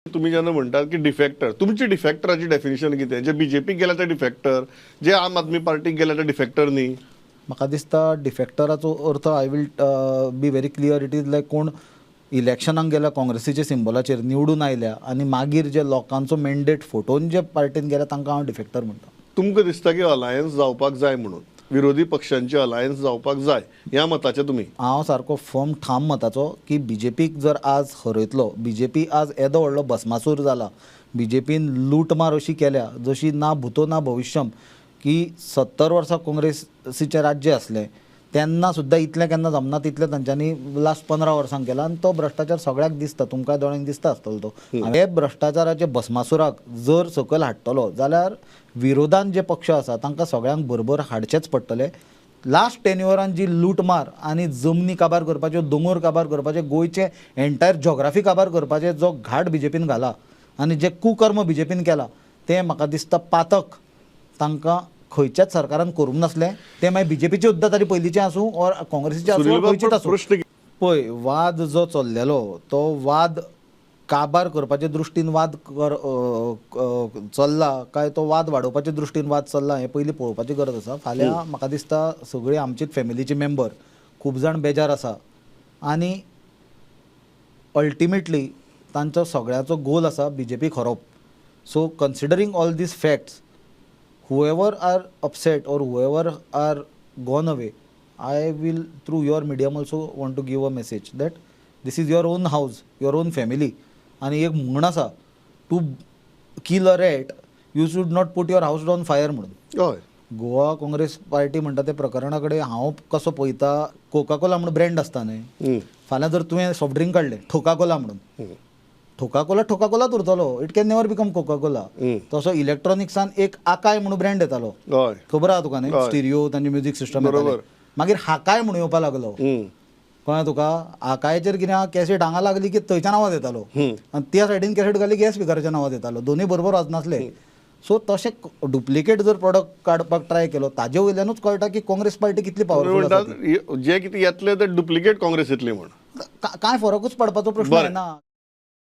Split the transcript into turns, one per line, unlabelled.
तुमी जेन्ना म्हणटात की डिफेक्टर, तुमची डिफेक्टराची डेफिनेशन कितें? जे बीजेपीक गेले ते डिफेक्टर, जे आम आदमी पार्टीक गेले ते डिफेक्टर न्ही?
म्हाका दिसता डिफेक्टराचो अर्थ, I will be very clear, it is like कोण इलेक्शनाक गेल्या काँग्रेसीच्या सिम्बॉलाचेर निवडून आयल्या आनी मागीर जे लोकांचो मॅन्डेट फोटोवन जे पार्टीन गेल्या तांकां हांव डिफेक्टर म्हणटा.
तुमकां दिसता की अलायन्स जावपाक जाय म्हणून, विरोधी पक्षांची अलायन्स जावपाक जाय ह्या मताचे तुमी?
हांव सारको फर्म ठाम मताचो की बीजेपीक जर आज हरयतलो, बीजेपी आज येदो व्हडलो भस्मासूर जाला, बीजेपीन लूटमार अशी केल्या जशी ना भूतो ना भविश्यम, की 70 वर्सां काँग्रेसीचें राज्य आसलें तेन्ना सुद्दां इतलें केन्ना जमना तितलें तांच्यांनी लास्ट 15 वर्सांक केलां आनी तो भ्रश्टाचार सगळ्याक दिसता, तुमकां दोळ्यांक दिसता आसतलो तो. हे भ्रश्टाचाराचे भस्मासुराक जर सकयल हाडटलो जाल्यार विरोधान जे पक्ष आसा तांकां सगळ्यांक बरोबर हाडचेच पडटले. लास्ट टेन्युअरान जी लूटमार आनी जमनी काबार करपाच्यो, दोंगर काबार करपाचे, गोंयचे एंटायर जॉग्राफी काबार करपाचे जो घाट बीजेपीन घाला आनी जे कुकर्म बीजेपीन केला तें म्हाका दिसता पातक तांकां खंयच्याच सरकारान करूंक नासलें. तें मागीर बीजेपीचें सुद्दां तरी पयलींचें आसूं ऑर काँग्रेसीचें आसूं, खंयचेच आसूं. पळय वाद जो चल्लेलो तो वाद काबार करपाचे दृश्टीन वाद चल्ला काय तो वाद वाडोवपाचे दृश्टीन वाद चल्ला हें पयलीं पळोवपाची गरज आसा. फाल्यां म्हाका दिसता सगळीं आमचीच फॅमिलीची मेंबर खूब जाण बेजार आसा आनी अल्टिमेटली तांचो सगळ्याचो गोल आसा बीजेपीक हरोवप. So considering all these facts, whoever are upset or whoever are gone away, I will through your medium also want to give a message that this is your own house, your own family. आनी एक म्हण आसा, to kill a rat you should not put your house on fire म्हणून.
हय,
Goa Congress party म्हणटा ते प्रकरणा कडेन हांव कसो पळयता, कोकाकोला म्हणून ब्रँड आसता न्ही, फाल्यां जर तुवें सॉफ्ट ड्रिंक काडलें ठोकाकोला म्हणून, ठोकाकोला ठोकाकोलाच उरतलो, it can never become Coca Cola. तसो इलेक्ट्रॉनिक्सान एक आकाय म्हणून ब्रँड येतालो, खबर आहा तुका न्ही, स्टिरियो तांचे म्युजीक सिस्टम, मागीर हाकाय म्हणून येवपाक लागलो, कळ्ळें तुका. आकायचेर कितें आहा, कॅसेट हांगा लागली की थंयच्यान आवाज येतालो आनी त्या सायडीन कॅसेट घाली की स्पिकराच्यान आवाज येतालो, दोनूय बरोबर वाजनासले. सो तशें डुप्लिकेट जर प्रॉडक्ट काडपाक ट्राय केलो ताजे वयल्यानूच कळटा की काँग्रेस पार्टी कितली पावरफूल आसा.
जे कितें येतलें ते डुप्लिकेट काँग्रेस येतली म्हण
कांय फरकूच पडपाचो प्रश्न ना.